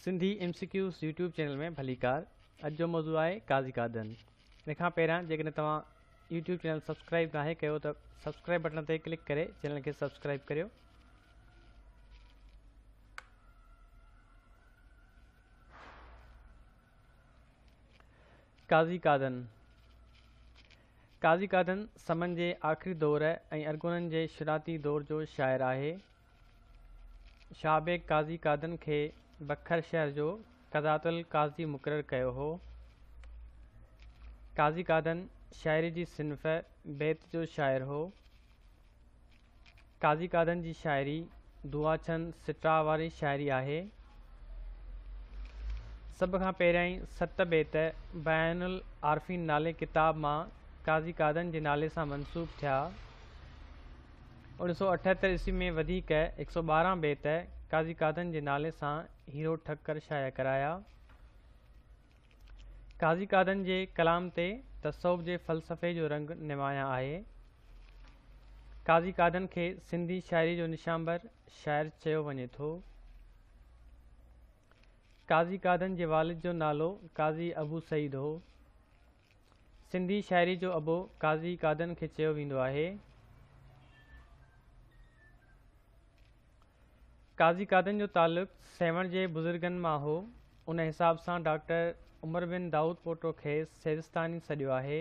Sindhi M C Qs YouTube channel ۾ ڀليڪار. اڄ جو موضوع آهي قاضي قادن. ان کان پهريان جيڪڏهن توهان يوٽيوب چينل سبسڪرائيب ناهي ڪيو ته سبسڪرائيب بٽڻ تي ڪلڪ ڪري چينل کي سبسڪرائيب ڪريو. قاضي قادن، قاضي قادن سمن جي آخري دور ۽ ارغونن جي شروعاتي دور جو شاعر آهي. شاهه بيگ قاضي قادن کي بکر شهر جو قضات القاضي مقرر ڪيو هو. قاضي قادن شاعري جي صنف بيت جو شاعر هو. قاضي قادن جي شاعري دعاڇن سٽاء واري شاعري آهي. سڀ کان پهريائين ست بيت بيان العارفين نالي ڪتاب مان قاضي قادن جي نالي سان منسوب ٿيا. 1978 عيسوي ۾ وڌيڪ 112 بيت قاضي قادن جي نالي سان هيرو ٺڪر شايع ڪرايا. قاضي قادن جي ڪلام تي تصوف جي فلسفي جو رنگ نمايان آهي. قاضي قادن کي سنڌي شاعري جو نشانبر شاعر چيو وڃي ٿو. قاضي قادن جي والد جو نالو قاضي ابو سعيد هو. سنڌي شاعري جو ابو قاضي قادن کي چيو ويندو آهي. قاضي قادن جو تعلق سيوهڻ جي بزرگن مان هو. ان حساب سان ڊاڪٽر عمر بن دائود پوٽو کيس سيوستاني سڏيو آهي.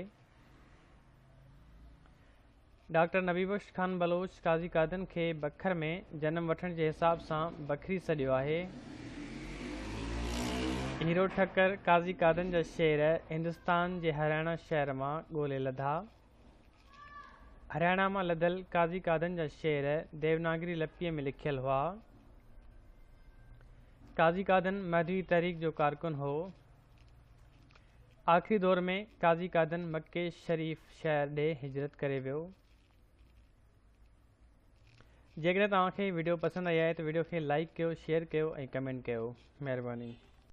ڊاڪٽر نبي بخش خان بلوچ قاضي قادن کي بکر ۾ جنم وٺڻ جي حساب سان بکري سڏيو آهي. هيرو ٺڪر قاضي قادن جا شعر هندستان جي هرياڻا شهر مان ڳولي لڌا. هرياڻا مان لڌل قاضي قادن جا شعر ديوناگري لپيء ۾ لکيل هئا. قاضي قادن مهدوي تحريڪ جو ڪارڪن هو. آخري دور ۾ قاضي قادن مڪي شريف شهر ڏي هجرت ڪري ويو. جيڪڏهن توهان کي وڊيو پسند آئي آهي ته وڊيو کي لائيڪ ڪيو، شيئر ڪيو ۽ ڪمينٽ ڪيو. مهرباني.